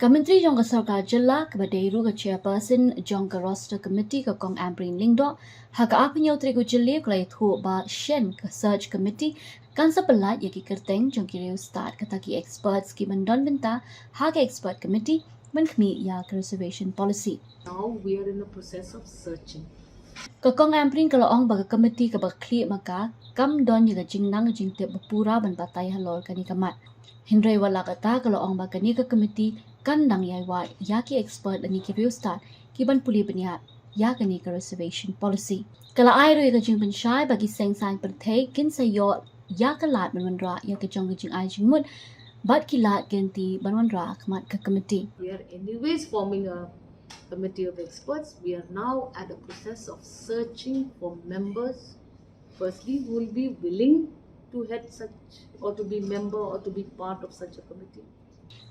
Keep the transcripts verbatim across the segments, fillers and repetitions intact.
Ka Myntri jong ka Sorkar Jylla kaba dei ruh ka Chairperson jong ka Roster Committee, ka Kong Ampareen Lyngdoh, ha ka arphew hynñiew tarik u Jylliew ka la ïathuh ba shen ka Search Committee kan sa pyllait ïa ki kyrteng jong ki riewstad, kata ki experts, ki ban don bynta ha ka Expert Committee ban khmih ïa ka Reservation Policy. Now we are in the process of searching. Ka Kong Ampareen ka la ong ba ka committee kaba khlieh ma ka kam don ïa ka jingnang jingtip ba pura ban batai halor kane ka mat. Hynrei wat la katta ka la ong ba kane ka committee kan dang ïai wad ïa ki expert lane ki riewstad ki ban pule bniat ïa kane ka Reservation Policy. Ka la ai ruh ïa ka jingpynshai ba ki seng saiñ pyrthei kin sa ïoh ïa ka lad ban wanrah ïa ka jong ka jingai jingmut bad ki lad ki lynti ban wanrah ha khmat ka committee. We are anyways forming a committee of experts. We are now at the process of searching for members. Firstly, who will be willing to head such or to be member or to be part of such a committee.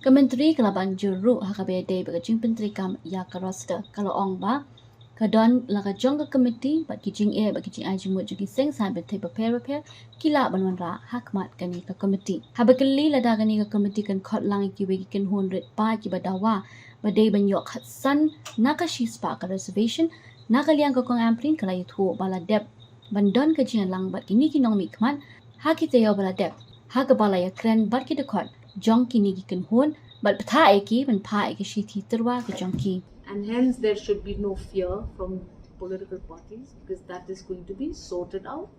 Ka Myntri ka la ban jur ruh ha kaba ïadei bad ka jingpyntreikam ïa ka roster, ka la ong ba ka don la ka jong ka committee bad ki jingeh bad ki jingai jingmut jong ki seng saiñ pyrthei bapher bapher ki lah ban wanrah ha khmat kane ka committee. Haba kylli lada kane ka committee kan khot lang ïa kiwei ki kynhun rit paid kiba dawa ba dei ban ïoh khatsan na ka shispah ka reservation, na ka liang ka Kong Ampareen ka la ïathuh ba la dep ban don ka jingïalang bad kine ki nongmihkhmat ha ki taïew ba la dep, ha kaba la ïakren bad ki dkhot jong kine ki kynhun bad bthah ïa ki ban phah ïa ki shithi tyrwa ka jong ki. And hence there should be no fear from political parties because that is going to be sorted out.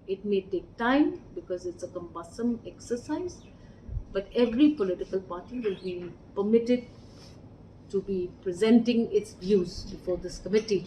It may take time because it's a cumbersome exercise, but every political party will be permitted to be presenting its views before this committee.